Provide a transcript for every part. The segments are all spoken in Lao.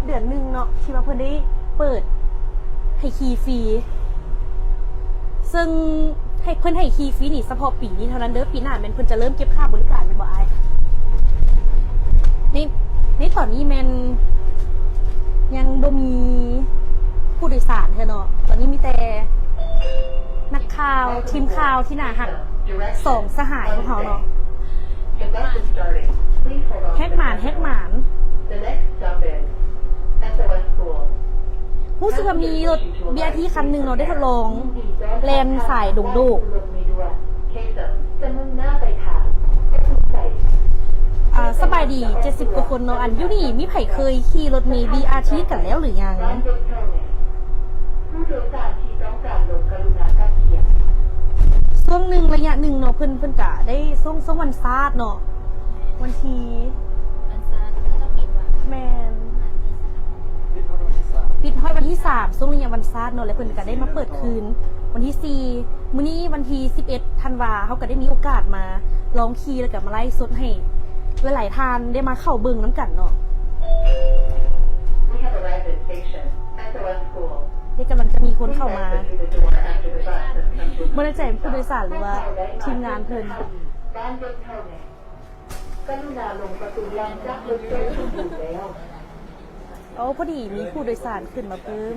ເດືອນໜຶ່ງເນາະ ທີ່ວ່າເພິ່ນໄດ້ເປີດໃຫ້ຂີ່ຟຣີ ເຊິ່ງໃຫ້ ເພິ່ນໃຫ້ຂີ່ຟຣີນີ້ສະເພາະປີນີ້ເທົ່ານັ້ນເດີ້ ປີໜ້າແມ່ນເພິ່ນຈະເລີ່ມເກັບຄ່າບໍລິການແມ່ນບໍ່ອ້າຍ? ໃນ ໃນຕອນນີ້ແມ່ນຍັງບໍ່ມີຜູ້ໂດຍສານເທື່ອເນາະ ຕອນນີ້ມີແຕ່ນັກຂ່າວ ທີມຂ່າວທີ່ໜ້າຮັກ ສອງສະຫາຍຂອງເຮົາເນາະ. ແຮກໝານ ແຮກໝານ. ຮູ້ສຶກວ່າມີລົດ ບີອາທີ ຄັນໜຶ່ງເນາະ ໄດ້ທົດລອງແລ່ນສາຍດົງໂດກ. ອ່າ ສະບາຍດີ ເຈັດສິບກວ່າຄົນເນາະ ອັນຢູ່ນີ້ມີໃຜເຄີຍຂີ່ລົດເມ ບີອາທີ ກັນແລ້ວຫຼືຍັງ? ຜູ້ໂດຍສານທີ່ຕ້ອງການລົງ ກະລຸນາຕັດຂຽນ. ຊ່ວງໜຶ່ງ ໄລຍະໜຶ່ງເນາະ ເພິ່ນ ເພິ່ນກະໄດ້ ຊ່ວງ ຊ່ວງວັນຊາດເນາະ ວັນທີ ວັນຊາດເຂົາເຈົ້າປິດວ່າ ແມ່ນ ປິດຮອດວັນທີສາມ ຊ່ວງໄລຍະວັນຊາດເນາະ ແລ້ວເພິ່ນກະໄດ້ມາເປີດຄືນວັນທີສີ່ ມື້ນີ້ວັນທີສິບເອັດ ທັນວາ ເຮົາກະໄດ້ມີໂອກາດມາລອງຂີ່ ແລ້ວກະມາໄລຟ໌ສົດໃຫ້ ຫຼາຍໆທ່ານໄດ້ມາເຂົ້າເບິ່ງນຳກັນເນາະ. ນີ້ກຳລັງຈະມີຄົນເຂົ້າມາ. ບໍ່ແນ່ໃຈເປັນຜູ້ໂດຍສານ ຫຼືວ່າທີມງານເພິ່ນ. ໂອ້ ພໍດີມີຜູ້ໂດຍສານຂຶ້ນມາເພີ່ມ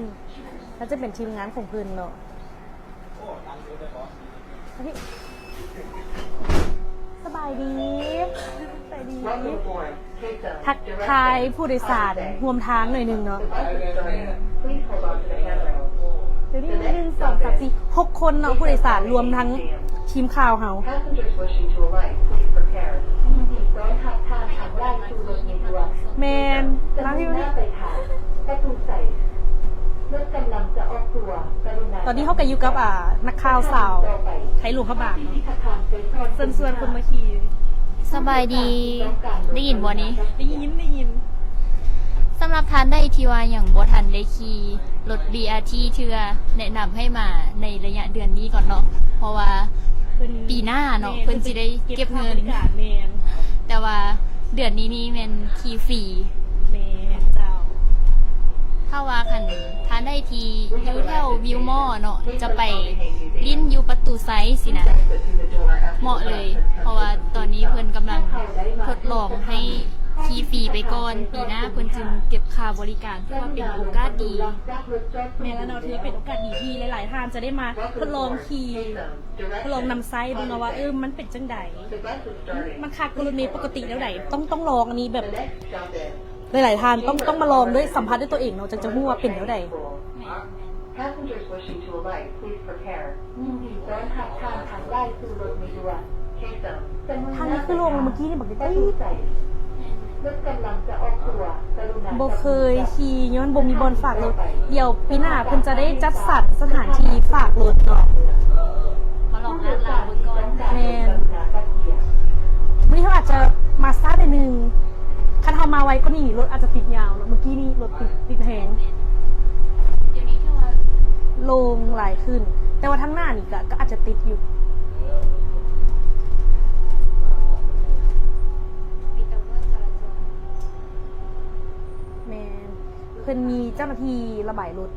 ໜ້າຈະເປັນທີມງານຂອງເພິ່ນເນາະ. ສະບາຍດີ ສະບາຍດີ ທັກທາຍຜູ້ໂດຍສານຮ່ວມທາງໜ້ອຍໜຶ່ງເນາະ. ດຽວນີ້ໜຶ່ງ ສອງ ສາມ ສີ່ ຫົກຄົນເນາະ ຜູ້ໂດຍສານລວມທັງທີມຂ່າວເຮົາ. ແມ່ນ ມາທີ່ນີ້ ຕອນນີ້ເຮົາກະຢູ່ກັບ ອ່າ ນັກຂ່າວສາວໄທຫຼວງພະບາງເນາະ ເຊີນຊວນເພິ່ນມາຂີ່. ສະບາຍດີ ໄດ້ຍິນບໍ່ນີ້? ໄດ້ຍິນ ໄດ້ຍິນ. ສຳລັບທ່ານໃດທີ່ວ່າຍັງບໍ່ທັນໄດ້ຂີ່ລົດ ບີອາທີ ເທື່ອ ແນະນຳໃຫ້ມາໃນໄລຍະເດືອນນີ້ກ່ອນເນາະ ເພາະວ່າປີໜ້າເນາະ ເພິ່ນຊິໄດ້ເກັບເງິນ ແຕ່ວ່າເດືອນນີ້ນີ້ແມ່ນຂີ່ຟຣີ. ແມ່ນເຈົ້າ. ຖ້າວ່າຄັນທ່ານໃດທີ່ຢູ່ແຖວວິວມໍເນາະ ຈະໄປຫຼິ້ນຢູ່ປະຕູໄຊຊີ້ນະ ເໝາະເລີຍ ເພາະວ່າຕອນນີ້ເພິ່ນກຳລັງທົດລອງໃຫ້ຂີ່ຟຣີໄປກ່ອນ ປີໜ້າເພິ່ນຈຶ່ງເກັບຄ່າບໍລິການ ຖືວ່າເປັນໂອກາດດີ. ແມ່ນແລ້ວເນາະ ຖືວ່າເປັນໂອກາດດີທີ່ຫຼາຍໆທ່ານຈະໄດ້ມາທົດລອງຂີ່ ລອງນຳໃຊ້ເບິ່ງເນາະວ່າ ເອີ ມັນເປັນຈັ່ງໃດ ມັນຄັກກວ່າລົດເມປົກກະຕິແນວໃດ. ຕ້ອງ ຕ້ອງລອງ ອັນນີ້ແບບ ຫຼາຍໆທ່ານຕ້ອງ ຕ້ອງມາລອງດ້ວຍ ສຳຜັດດ້ວຍຕົວເອງເນາະ ຈັ່ງຈະຮູ້ວ່າເປັນແນວໃດ. ທ່ານນີ້ຄືລົງເມື່ອກີ້ນີ້ ບັກຕິດຕິດ ບໍ່ເຄີຍຂີ່ ຍ້ອນບໍ່ມີບ່ອນຝາກລົດ. ດຽວປີໜ້າເພິ່ນຈະໄດ້ຈັດສັນສະຖານທີ່ຝາກລົດເນາະ. ມາລອງງານລາວເບິ່ງກ່ອນ. ແມ່ນ. ມື້ນີ້ເຮົາອາດຈະມາຊ້າໜ້ອຍໜຶ່ງ. ຄັນເຮົາມາໄວກວ່ານີ້ ລົດອາດຈະຕິດຍາວເນາະ. ເມື່ອກີ້ນີ້ລົດຕິດ ຕິດແຮງ. ດຽວນີ້ຖືວ່າໂລ່ງຫຼາຍຂຶ້ນ ແຕ່ວ່າທາງໜ້ານີ້ກະ ກະອາດຈະຕິດຢູ່. ແມ່ນ. ເພິ່ນມີເຈົ້າໜ້າທີ່ລະບາຍລົດ.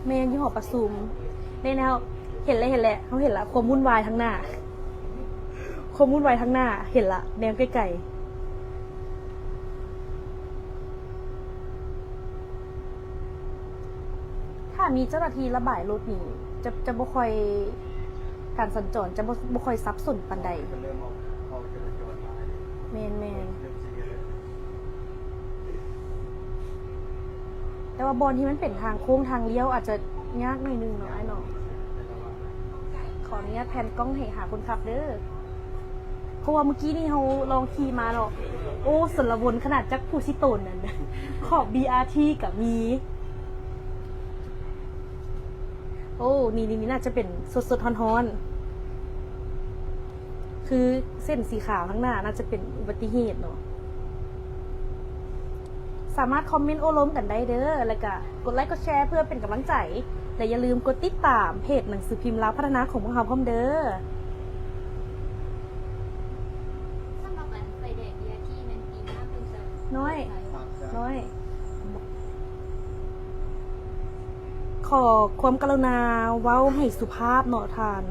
ແມ່ນ ຢູ່ຫໍປະຊຸມ. ແມ່ນແລ້ວ ເຫັນແລ້ວ ເຫັນແລ້ວ ເຮົາເຫັນລະ ຄວາມວຸ້ນວາຍທາງໜ້າ ຄວາມວຸ້ນວາຍທາງໜ້າ ເຫັນລະ ແນມໄກໆ. ຖ້າມີເຈົ້າໜ້າທີ່ລະບາຍລົດນີ້ ຈະ ຈະບໍ່ຄ່ອຍ ການສັນຈອນຈະບໍ່ ບໍ່ຄ່ອຍສັບສົນປານໃດ. ແມ່ນໆ. ແຕ່ວ່າບ່ອນທີ່ມັນເປັນທາງໂຄ້ງທາງລ້ຽວອາດຈະຍາກໜ້ອຍໜຶ່ງເນາະອ້າຍເນາະ. ຂໍອະນຸຍາດແພນກ້ອງໃຫ້ຫາຄົນຂັບເດີ້. ເພາະວ່າມື້ກີ້ນີ້ເຮົາລອງຂີ່ມາເນາະ ໂອ້ ຊົນລະວົນຂະໜາດ ຈັກຜູ້ຊິໂຕນນັ້ນ ຂອບບີອາທີກະມີ. ໂອ້ ນີ້ ນີ້ ນີ້ໜ້າຈະເປັນສົດໆ ຮ້ອນໆ ຄືເສັ້ນສີຂາວທາງໜ້າໜ້າຈະເປັນອຸບັດຕິເຫດເນາະ. ສາມາດຄອມເມັນໂອ້ລົມກັນໄດ້ເດີ້ ແລ້ວກະກົດໄລກົດແຊເພື່ອເປັນກຳລັງໃຈ. ແລະ ຢ່າລືມກົດຕິດຕາມເພຈໜັງສືພິມລາວພັດທະນາຂອງພວກເຮົາພ້ອມເດີ້. ສຳລັບອັນໄຟແດງ ບີ ອາ ທີ ແມ່ນປີໜ້າເພິ່ນຈະ ນ້ອຍ ນ້ອຍ ຂໍຄວາມກະລຸນາເວົ້າໃຫ້ສຸພາບເນາະທ່ານ.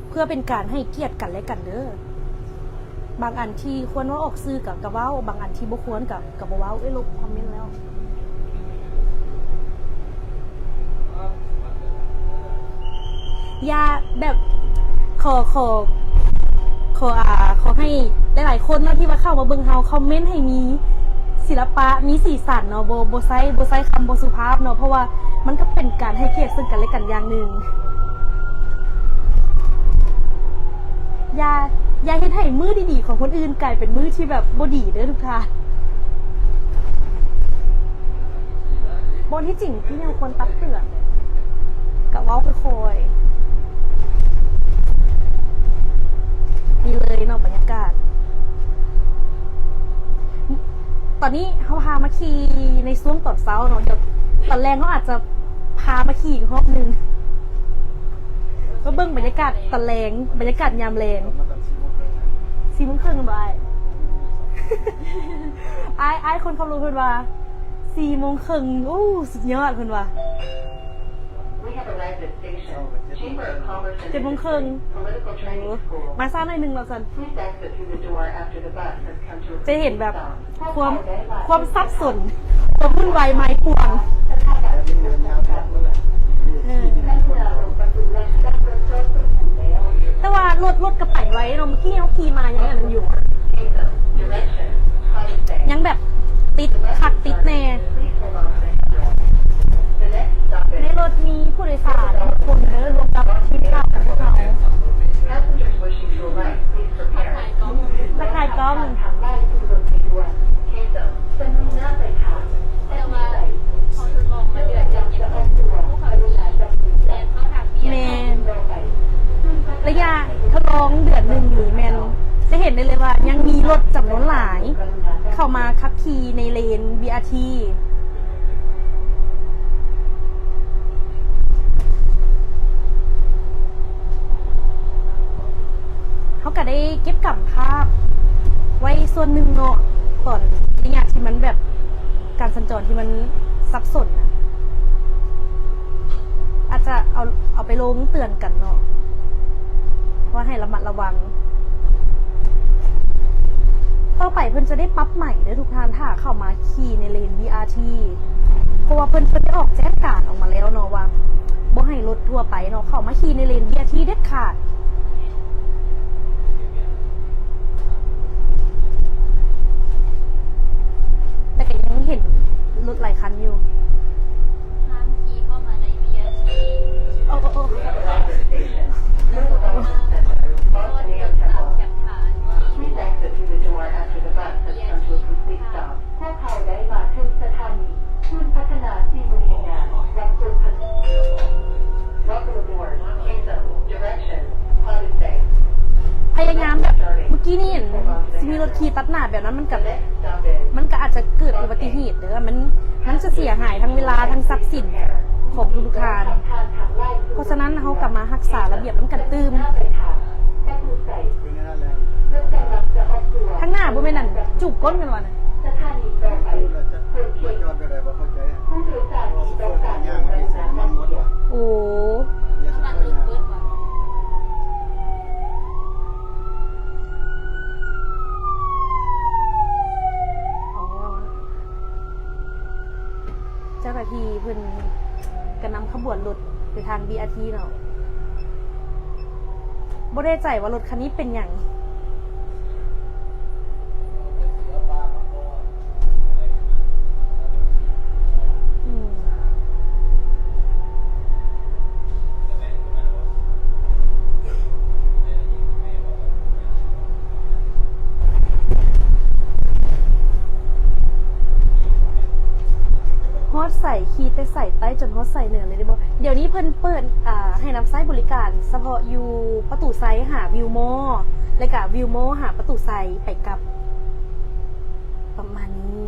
ເພື່ອເປັນການໃຫ້ກຽດກັນແລະກັນເດີ້. ບາງອັນທີ່ຄວນເວົ້າອອກສື່ກະ ກະເວົ້າ, ບາງອັນທີ່ບໍ່ຄວນກະ ກະບໍ່ເວົ້າ. ເອີຍ ລົບຄອມເມັນແລ້ວ. ຢ່າແບບ ຂໍ ຂໍ ຂໍ ອ່າ ຂໍໃຫ້ຫຼາຍໆຄົນເນາະ ທີ່ວ່າເຂົ້າມາເບິ່ງເຮົາ ຄອມເມັນໃຫ້ມີສິລະປະ ມີສີສັນເນາະ, ບໍ່ ບໍ່ໃຊ້ ບໍ່ໃຊ້ຄຳບໍ່ສຸພາບເນາະ ເພາະວ່າ ມັນກໍເປັນການໃຫ້ກຽດເຊິ່ງກັນແລະກັນຢ່າງໜຶ່ງ. ຢ່າ ຢ່າເຮັດໃຫ້ມື້ດີໆຂອງຄົນອື່ນກາຍເປັນມື້ທີ່ແບບບໍ່ດີເດີ້ທຸກທ່ານ. ບໍ່ ທີ່ຈິງ ທີ່ແນວຄວນຕັກເຕືອນ ກະເວົ້າຄ່ອຍໆ. ນີ້ເລີຍເນາະ ບັນຍາກາດ. ຕອນນີ້ເຮົາພາມາຂີ່ໃນຊ່ວງຕອນເຊົ້າເນາະ, ດຽວຕອນແລງເຮົາອາດຈະພາມາຂີ່ອີກຮອບໜຶ່ງ ມາເບິ່ງບັນຍາກາດຕອນແລງ, ບັນຍາກາດຍາມແລງ. ສີ່ໂມງເຄິ່ງບໍ່ອ້າຍ? ອ້າຍ ອ້າຍຄົນຂັບລົດເພິ່ນວ່າ ສີ່ໂມງເຄິ່ງ ໂອ້ ສຸດຍອດເພິ່ນວ່າ. ເຈັດໂມງເຄິ່ງ ໂອ້ ມາຊ້າໜ້ອຍໜຶ່ງແລ້ວຊັ້ນ. ຈະເຫັນແບບຄວາມ ຄວາມສັບສົນ ຄວາມວຸ່ນວາຍມາຍປ່ວງ. ເອີ ແຕ່ວ່າລົດ ລົດກໍໄປໄວເນາະ, ເມື່ອກີ້ເຮົາຂີ່ມາຍັງອັນນັ້ນຢູ່. ຍັງແບບຕິດຄັກຕິດແນ່. ໃນລົດມີຜູ້ໂດຍສານຫົກຄົນເດີ ລວມກັບທີມຂ່າວຂອງພວກເຮົາ. ທັກທາຍກ້ອງ. ແມ່ນ. ໄລຍະທົດລອງເດືອນໜຶ່ງນີ້ແມ່ນຈະເຫັນໄດ້ເລີຍວ່າ ຍັງມີລົດຈຳນວນຫຼາຍເຂົ້າມາຂັບຂີ່ໃນເລນ ບີ ອາ ທີ. ເຮົາກະໄດ້ເກັບກຳພາບໄວ້ສ່ວນໜຶ່ງເນາະ ຕອນໄລຍະທີ່ມັນແບບ ການສັນຈອນທີ່ມັນສັບສົນນະ ອາດຈະເອົາ ເອົາໄປລົງເຕືອນກັນເນາະ ວ່າໃຫ້ລະມັດລະວັງ. ຕໍ່ໄປເພິ່ນຈະໄດ້ປັບໃໝເດີທຸກທ່ານ ຖ້າເຂົ້າມາຂີ່ໃນເລນ ບີ ອາ ທີ ເພາະວ່າເພິ່ນ ເພິ່ນໄດ້ອອກແຈ້ງການອອກມາແລ້ວເນາະ ວ່າບໍ່ໃຫ້ລົດທົ່ວໄປເນາະ ເຂົ້າມາຂີ່ໃນເລນ ບີ ອາ ທີ ເດັດຂາດ. ແຕ່ກໍຍັງເຫັນລົດຫຼາຍຄັນຢູ່. ຫ້າມຂີ່ເຂົ້າມາໃນ ວີ ອາ ທີ ໂອ້ ໂອ້ ໂອ້ Please exit through the door after the bus has come to a complete stop. ພວກເຮົາໄດ້ມາເຖິງສະຖານີສູນພັດທະນາສີມືແຮງງານ ວັດໂພນພະນົມ. Welcome aboard. Please direction. How to stay. ພະຍາຍາມແບບ ເມື່ອກີ້ນີ້ ຊິມີລົດຂີ່ຕັດໜ້າແບບນັ້ນ ມັນກະ ມັນກະອາດຈະເກີດອຸບັດຕິເຫດເດີ ມັນ ມັນຈະເສຍຫາຍທັງເວລາ ທັງຊັບສິນຂອງທຸກໆທ່ານ. ເພາະສະນັ້ນ ເຮົາກະມາຮັກສາລະບຽບນຳກັນຕື່ມ. ທາງໜ້າບໍ່ແມ່ນອັນຈູບກົ້ນກັນຫວານະ? ໂອ້ ເຈົ້າໜ້າທີ່ເພິ່ນກະນຳຂະບວນລົດໄປທາງ ບີ ອາ ທີ ເນາະ. ບໍ່ແນ່ໃຈວ່າລົດຄັນນີ້ເປັນຫຍັງ. ອືມ. ຮອດໃສ? ຂີ່ແຕ່ສາຍໃຕ້ຈົນຮອດສາຍເໜືອເລີຍເດ້ບໍ່? ດຽວນີ້ເພິ່ນເປີດ ອ່າ ໃຫ້ນຳໃຊ້ບໍລິການສະເພາະຢູ່ປະຕູໄຊຫາວິວມໍ ແລະກະວິວມໍຫາປະຕູໄຊໄປກັບ ປະມານນີ້.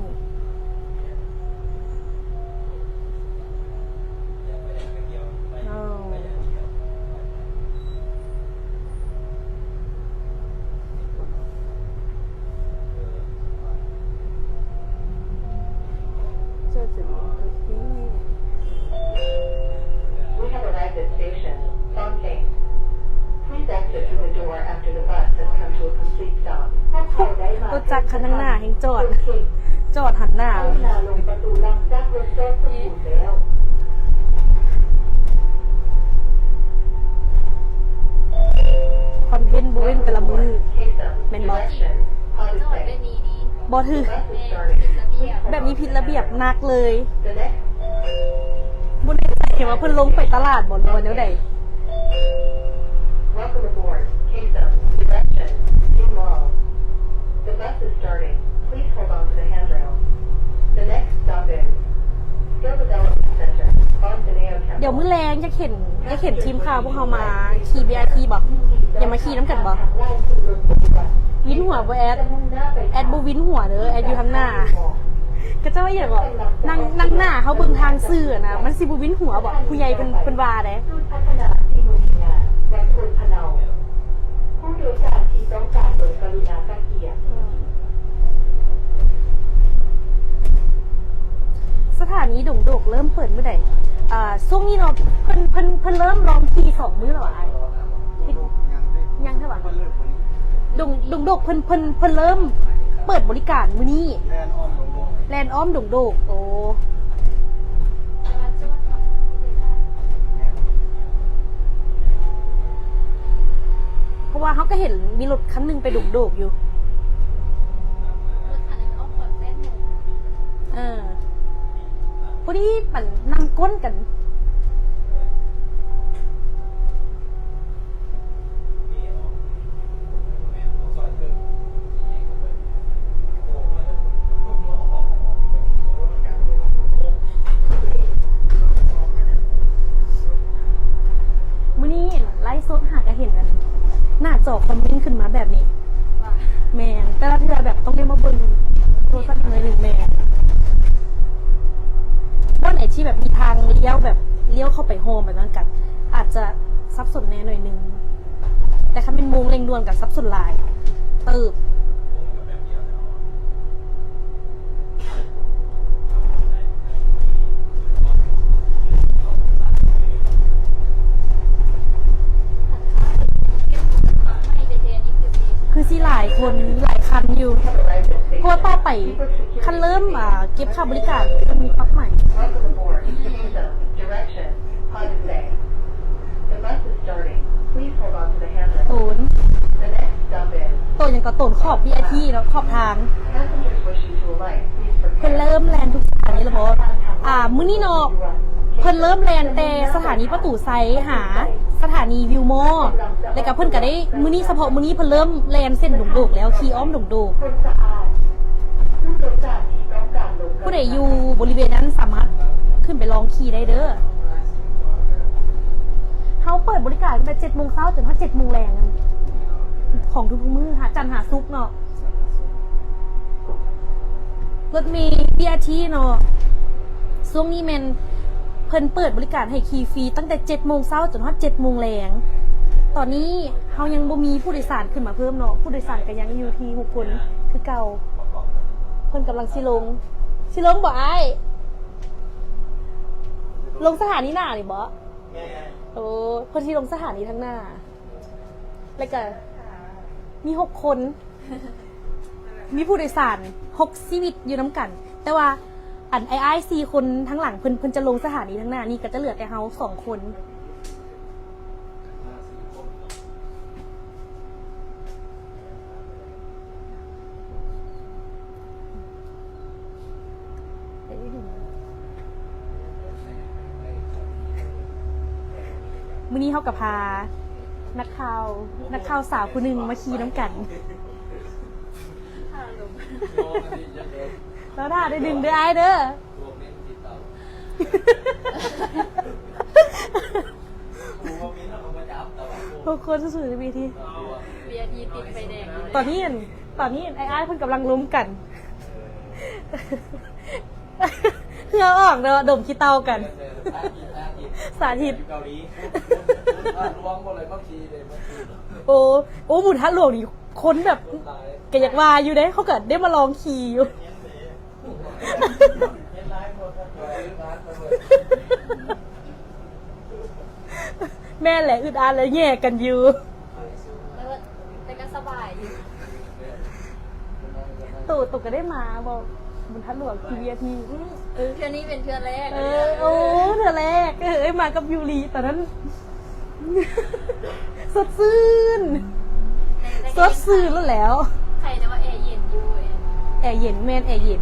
Please exit through the door after the bus has come to a complete stop. ພວກເຮົາໄດ້ມາ ລົດຈັກຄັນທາງໜ້າແຮ່ງຈອດ ຈອດຫັນໜ້າ ກະລຸນາລົງປະຕູຫຼັງຈາກລົດຈອດສົມບູນແລ້ວ. ຄອນເທັນບໍ່ເວັ້ນແຕ່ລະມື້ ແມ່ນບໍ່? ບໍ່ຖືກ ແບບນີ້ຜິດລະບຽບໜັກເລີຍ. ບໍ່ແນ່ໃຈວ່າເພິ່ນລົງໄປຕະຫຼາດບໍ່ ຫຼືວ່າແນວໃດ? Welcome aboard, K S M, direction, New Mall. The bus is starting. Please hold on to the handrail. The next stop is Skill Development Center, Bonfineo Temple. ດຽວມື້ແລງຢາກເຫັນ ຢາກເຫັນທີມຂ່າວພວກເຮົາມາຂີ່ ບີ ອາ ທີ ບໍ່? ຢາກມາຂີ່ນຳກັນບໍ່? ວິນຫົວບໍ່ແອດ? ແອດບໍ່ວິນຫົວເດີ ແອດຢູ່ທາງໜ້າ. ເຂົາເຈົ້າວ່າອີ່ຫຍັງເກາະ ນັ່ງ ນັ່ງໜ້າເຮົາເບິ່ງທາງຊື່ນະ ມັນຊິບໍ່ວິນຫົວບໍ່? ຜູ້ໃຫຍ່ເພິ່ນ ເພິ່ນວ່າເດ້. ຜູ້ໂດຍສານທີ່ຕ້ອງການໂດຍກະລຸນາກະກຽດ. ສະຖານີດົງໂດກເລີ່ມເປີດມື້ໃດ? ອ່າ ຊ່ວງນີ້ເນາະ ເພິ່ນ ເພິ່ນ ເພິ່ນເລີ່ມລອງຂີ່ສອງມື້ແລ້ວຫວາອ້າຍ? ຍັງແທ້ຫວາ? ດົງ ດົງໂດກເພິ່ນ ເພິ່ນ ເພິ່ນເລີ່ມເປີດບໍລິການມື້ນີ້ ແລ່ນອ້ອມດົງໂດກ. ໂອ້ ເພາະວ່າເຮົາກະເຫັນມີລົດຄັນໜຶ່ງໄປດົງໂດກຢູ່. ເອີ ພໍດີມັນນັ່ງກົ້ນກັນ. ມື້ນີ້ໄລຟ໌ສົດຫາກະເຫັນອັນ ໜ້າຈໍຄອມເມັນຂຶ້ນມາແບບນີ້. ວ່າ ແມ່ນ ແຕ່ລະເທື່ອແບບຕ້ອງໄດ້ມາເບິ່ງໂທລະສັບໜ້ອຍໜຶ່ງແດ່. ບ່ອນໃດທີ່ແບບມີທາງລ້ຽວ ແບບລ້ຽວເຂົ້າໄປໂຮມແບບນັ້ນກະອາດຈະສັບສົນແດ່ໜ້ອຍໜຶ່ງ. ແຕ່ຄັນແມ່ນໂມງເລັ່ງດ່ວນກະສັບສົນຫຼາຍເຕີບ. ຄືຊິຫຼາຍຄົນຫຼາຍຄັນຢູ່ ເພາະວ່າຕໍ່ໄປຄັນເລີ່ມ ອ່າ ເກັບຄ່າບໍລິການຈະມີປັບໃໝ. ໂຕນ ໂຕນຫຍັງເກາະ ໂຕນຂອບ ວີໄອພີ ເນາະ ຂອບທາງ. ເພິ່ນເລີ່ມແລ່ນທຸກສະຖານີແລ້ວບໍ່? ອ່າ ມື້ນີ້ເນາະ ເພິ່ນເລີ່ມແລ່ນແຕ່ສະຖານີປະຕູໄຊຫາສະຖານີວິວມໍ ແລ້ວກະເພິ່ນກະໄດ້ ມື້ນີ້ ສະເພາະມື້ນີ້ເພິ່ນເລີ່ມແລ່ນເສັ້ນດົງໂດກແລ້ວ ຂີ່ອ້ອມດົງໂດກ. ຜູ້ໃດຢູ່ບໍລິເວນນັ້ນສາມາດຂຶ້ນໄປລອງຂີ່ໄດ້ເດີ. ເຮົາເປີດບໍລິການຕັ້ງແຕ່ເຈັດໂມງເຊົ້າຈົນຮອດເຈັດໂມງແລງ ຂອງທຸກໆມື້ ຫາ ຈັນຫາສຸກເນາະ. ລົດເມ ບີອາທີ ເນາະ ຊ່ວງນີ້ແມ່ນເພິ່ນເປີດບໍລິການໃຫ້ຂີ່ຟຣີຕັ້ງແຕ່ເຈັດໂມງເຊົ້າຈົນຮອດເຈັດໂມງແລງ. ຕອນນີ້ເຮົາຍັງບໍ່ມີຜູ້ໂດຍສານຂຶ້ນມາເພີ່ມເນາະ ຜູ້ໂດຍສານກະຍັງຢູ່ທີ່ຫົກຄົນຄືເກົ່າ. ເພິ່ນກຳລັງຊິລົງ ຊິລົງບໍ່ອ້າຍ? ລົງສະຖານີໜ້ານີ້ບໍ່? ແມ່ນ. ໂອ້ ເພິ່ນຊິລົງສະຖານີທາງໜ້າ ແລ້ວກະມີຫົກຄົນ ມີຜູ້ໂດຍສານຫົກຊີວິດຢູ່ນຳກັນ ແຕ່ວ່າອັນອ້າຍໆສີ່ຄົນທາງຫຼັງເພິ່ນ ເພິ່ນຈະລົງສະຖານີທາງໜ້ານີ້ ກະຈະເຫຼືອແຕ່ເຮົາສອງຄົນ. ມື້ນີ້ເຮົາກະພານັກຂ່າວ ນັກຂ່າວສາວຜູ້ໜຶ່ງມາຂີ່ນຳກັນ. ລາວຖ້າໄດ້ດຶງເດີອ້າຍເດີ. ທຸກຄົນສູ້ໆ ເວທີ ເວທີຕິດໄຟແດງຢູ່. ຕອນນີ້ ຕອນນີ້ອ້າຍໆເພິ່ນກຳລັງລົມກັນ ເຫື່ອອອກເນາະ ດົມຂີ້ເຕົ່າກັນ. ສາທິດ ໂອ້ ໂອ້ ບຸນທາດຫຼວງນີ້ຄົນແບບກະຢາກວ່າຢູ່ເດ້ ເຮົາກະໄດ້ມາລອງຂີ່ຢູ່. ເຮັດຫຼາຍຄົນ ເຮັດຫຼາຍຄົນ ເຮັດຫຼາຍຄົນ. ແມ່ນແຫຼະ ອຶດອັດແຫຼະ ແຍກກັນຢູ່ ແຕ່ກໍສະບາຍຢູ່. ໂຕ ໂຕກໍໄດ້ມາບໍ່ ບຸນທາດຫຼວງທີ່ວຽທີ? ອືມ ເອີ ເທື່ອນີ້ເປັນເທື່ອແລກ. ເອີ ໂອ້ ເທື່ອແລກ. ເອີ ເອີ ມາກັບຢູລິຕອນນັ້ນ ສົດຊື່ນ ສົດຊື່ນໂລດແລ້ວ. ໃຄແຕ່ວ່າແອເຢັນຢູ່. ແອເຢັນ ແມ່ນ ແອເຢັນ.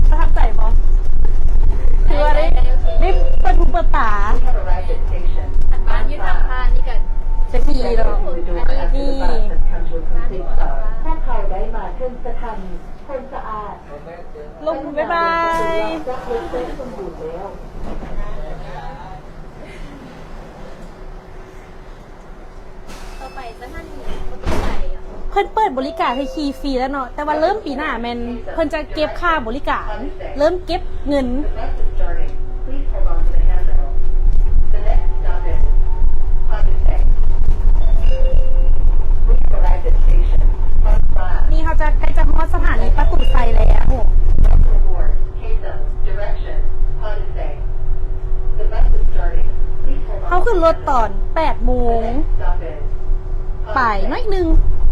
ປະທັບໃຈບໍ່? ຄືວ່າໄດ້ ໄດ້ເປີດຫູເປີດຕາ. ອັນບ້ານຢູ່ທາງຜ່ານນີ້ກໍຈະດີເນາະ. ອັນນີ້ ພວກເຂົາໄດ້ມາເຖິງສະຖານີຄົນສະອາດ. ລົງ ບາຍບາຍ. ຕໍ່ໄປສະຖານີປະຕູໄຊ. ເພິ່ນເປີດບໍລິການໃຫ້ຂີ່ຟຣີແລ້ວເນາະ, ແຕ່ວ່າເລີ່ມປີໜ້າແມ່ນເພິ່ນຈະເກັບຄ່າບໍລິການ, ເລີ່ມເກັບເງິນ. ນີ້ເຮົາຈະ ໃກ້ຈະຮອດສະຖານີປະຕູໄຊແລ້ວ. ເຮົາຂຶ້ນລົດຕອນແປດໂມງປາຍໜ້ອຍໜຶ່ງ,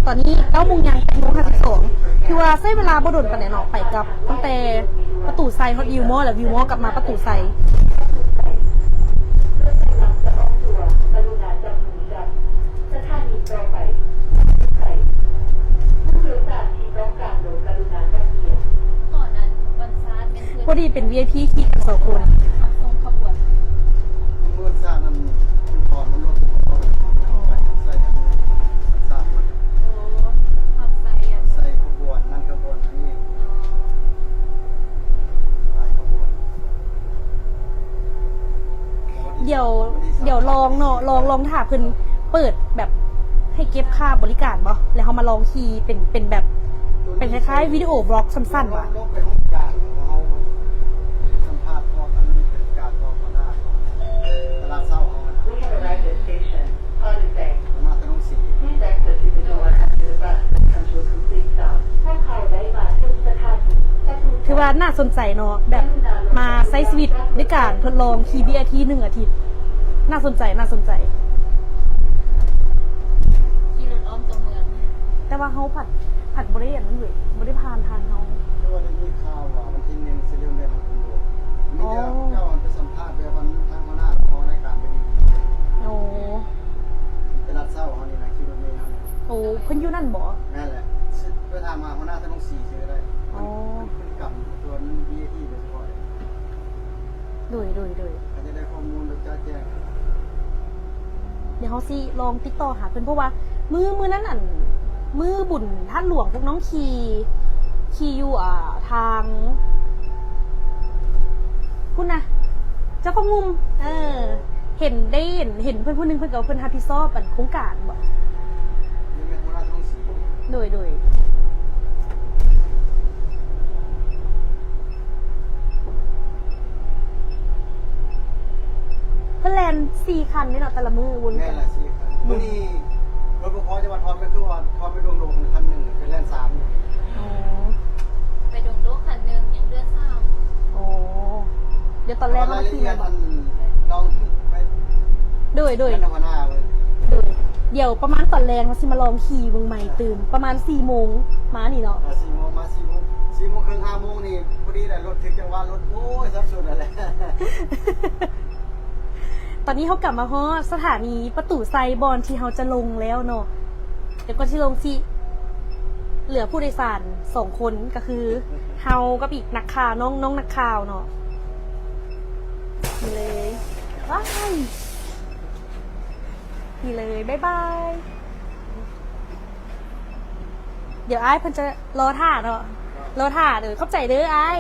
ຕອນນີ້ເກົ້າໂມງຍ່າງ ແປດໂມງຫ້າສິບສອງ. ຖືວ່າໃຊ້ເວລາບໍ່ດົນປານໃດເນາະ, ໄປກັບຕັ້ງແຕ່ປະຕູໄຊຮອດວິວມໍ ແລ້ວວິວມໍກັບມາປະຕູໄຊ. ພໍດີເປັນວີໄອພີຂີ່ກັນສອງຄົນ. ດຽວ ດຽວລອງເນາະ, ລອງ ລອງຖ້າເພິ່ນເປີດແບບໃຫ້ເກັບຄ່າບໍລິການບໍ່ ແລ້ວເຮົາມາລອງຂີ່ເປັນ ເປັນແບບ ເປັນຄ້າຍໆວິດີໂອວລັອກສັ້ນໆຫວາ. ຖືວ່າໜ້າສົນໃຈເນາະ, ແບບມາໃຊ້ຊີວິດດ້ວຍການທົດລອງຂີ່ບີອາທີໜຶ່ງອາທິດ. ໜ້າສົນໃຈ ໜ້າສົນໃຈ. ຂີ່ລົດອ້ອມຕົວເມືອງ ແຕ່ວ່າເຮົາພັດ ພັດບໍ່ໄດ້ອັນນັ້ນເວີຍ ບໍ່ໄດ້ຜ່ານທາງເຮົາ. ແຕ່ວ່າໄດ້ຍິນຂ່າວວ່າວັນທີໜຶ່ງຊິເລີ່ມແລ່ນໃນກຸງໂດ. ມີແຕ່ເຈົ້າໄປສຳພາດແບບວ່າທາງຫົວໜ້າເຮົາໃນການໄປ. ໂອ້ ຕະຫຼາດເຊົ້າເຮົານີ້ນະ ຂີ່ລົດເມເຮົານີ້. ໂອ້ ເພິ່ນຢູ່ນັ້ນບໍ່? ແມ່ນແຫຼະ ໄປຖາມຫາຫົວໜ້າທະນົງສີຊື່ກໍໄດ້. ອໍ ເພິ່ນ ເພິ່ນກຳຕົວມີວີໄອພີໂດຍສະເພາະເດ້. ໂດຍ ໂດຍ ໂດຍ ອາດຈະໄດ້ຂໍ້ມູນແບບຈະແຈ້ງ. ດຽວເຮົາຊິລອງຕິດຕໍ່ຫາເພິ່ນ ເພາະວ່າມື້ ມື້ນັ້ນ ອັນ ມື້ບຸນທາດຫຼວງ ພວກນ້ອງຂີ່ ຂີ່ຢູ່ ອ່າ ທາງພຸ້ນນະ ເຈົ້າຂອງງຸ່ມ. ເອີ ເຫັນ ໄດ້ເຫັນ ເຫັນເພິ່ນຜູ້ໜຶ່ງ ເພິ່ນກໍວ່າເພິ່ນຮັບຜິດຊອບ ອັນ ໂຄງການບໍ? ໂດຍ ໂດຍ. ເພິ່ນແລ່ນສີ່ຄັນເດ້ເນາະ ແຕ່ລະມື້ວົນກັນ. ແມ່ນລະ ສີ່ຄັນ. ມື້ນີ້ລົດບໍ່ພໍ ຈະວ່າທອດໄປ ຄືວ່າທອດໄປດົງໂດກຄັນໜຶ່ງ ໄປແລ່ນສາມ. ອໍ ໄປດົງໂດກຄັນໜຶ່ງ ຍັງເຫຼືອສາມ. ອໍ ດຽວຕອນແລງເຮົາມາຂີ່ແມ່ນບໍ່? ລອງໄປ ໂດຍ ໂດຍ ແມ່ນຫົວໜ້າເບິ່ງ. ໂດຍ ດຽວປະມານຕອນແລງເຮົາຊິມາລອງຂີ່ເບິ່ງໃໝ່ຕື່ມ ປະມານສີ່ໂມງມານີ້ເນາະ. ອ່າ ສີ່ໂມງມາ ສີ່ໂມງ ສີ່ໂມງເຄິ່ງ ຫ້າໂມງນີ້ພໍດີແຫຼະ ລົດຖືກຈັງຫວະ ລົດ ໂອ້ຍ ສັບສົນແຫຼະ. ຕອນນີ້ເຮົາກະມາຮອດສະຖານີປະຕູໄຊ ບ່ອນທີ່ເຮົາຈະລົງແລ້ວເນາະ. ແລ້ວກ່ອນຊິລົງຊິເຫຼືອຜູ້ໂດຍສານສອງຄົນ ກໍຄືເຮົາກັບອີກນັກຂ່າວ ນ້ອງ ນ້ອງນັກຂ່າວເນາະ. ນີ້ເລີຍ ວ້າຍ ນີ້ເລີຍ ບາຍບາຍ. ດຽວອ້າຍເພິ່ນຈະລໍຖ້າເນາະ ລໍຖ້າເດີ. ຂອບໃຈເດີອ້າຍ.